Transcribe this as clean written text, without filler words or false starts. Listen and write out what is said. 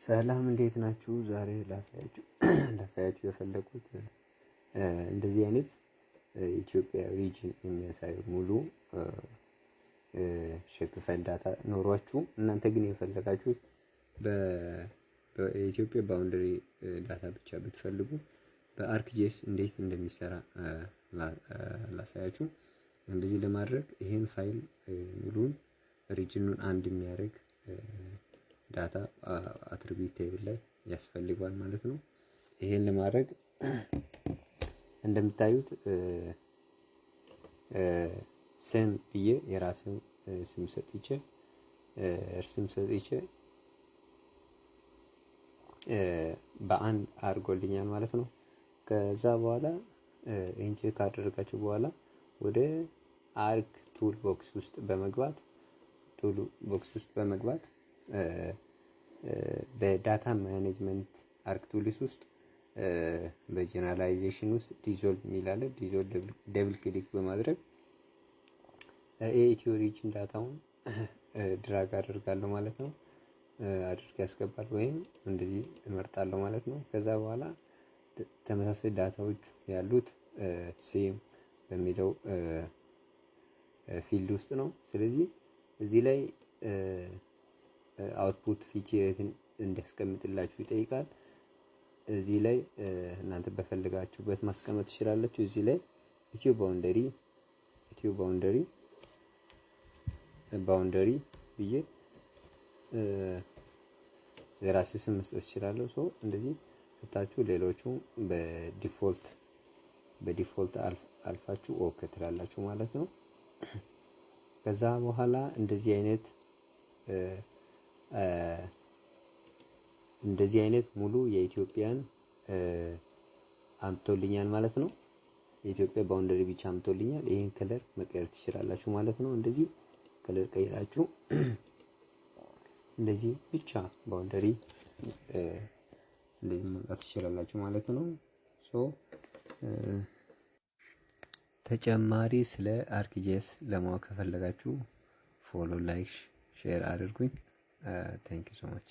ሰላም እንዴት ናችሁ? ዛሬ ላሳያችሁ የፈለኩት እንደዚህ አይነት ኢትዮጵያ region የሚያሳይ ሙሉ shapefile data ኖሯችሁ እናንተ ግን የፈለጋችሁት በኢትዮጵያ boundary data ብቻ ብትፈልጉ በ ArcGIS እንዴት እንደሚሰራ ላሳያችሁ። እንደዚህ ለማድረግ ይሄን ፋይል ሙሉን region ኑን አንድ የሚያደርግ data attribute table ላይ ያስፈልገዋል ማለት ነው። ይሄን ለማድረግ እንደምታዩት ስም ብዬ የራስን ስም ሰጥቼ በአንድ አድርጎልኛል ማለት ነው። ከዛ በኋላ ይህን check ካደረጋችሁ በኋላ ወደ ArcToolbox ውስጥ በመግባት በ data management ArcTools ውስጥ በ generalization ውስጥ dissolve የሚል አለ። Dissolve double click በማድረግ የኢትዮ region data ውን drag አደርጋለሁ ማለት ነው። አድርግ ያስገባል ወይም እንደዚህ እመርጣለሁ ማለት ነው። ከዛ በኋላ ተመሳሳይ data ዎች ያሉት same በሚለው field ውስጥ ነው። ስለዚህ እዚህ ላይ output feature ን እንዲያስቀምጥላችሁ ይጠይቃል። እዚህ ላይ እናንተ በፈለጋችሁበት ማስቀመጥ ትችላላችሁ። እዚህ ላይ ኢትዮ boundary ብዬ የራሴ ስም መስጠት እችላለሁ። So እንደዚህ ስታችሁ ሌሎቹ በ default አልፋችሁ okay ትላላችሁ ማለት ነው። ከዛ በኋላ እንደዚህ አይነት ሙሉ የኢትዮጵያን አምጥቶልኛል ማለት ነው። የኢትዮጵያ boundary ብቻ አምጥቶልኛል። ይህን color መቀየር ትችላላችሁ ማለት ነው። እንደዚህ color ቀይራችሁ እንደዚህ ብቻ boundary እንደዚህ ማምጣት ትችላላችሁ ማለት ነው። So ተጨማሪ ስለ ArcGIS ለማወቅ ከፈለጋችሁ follow፣ like፣ share አድርጉኝ። Thank you so much.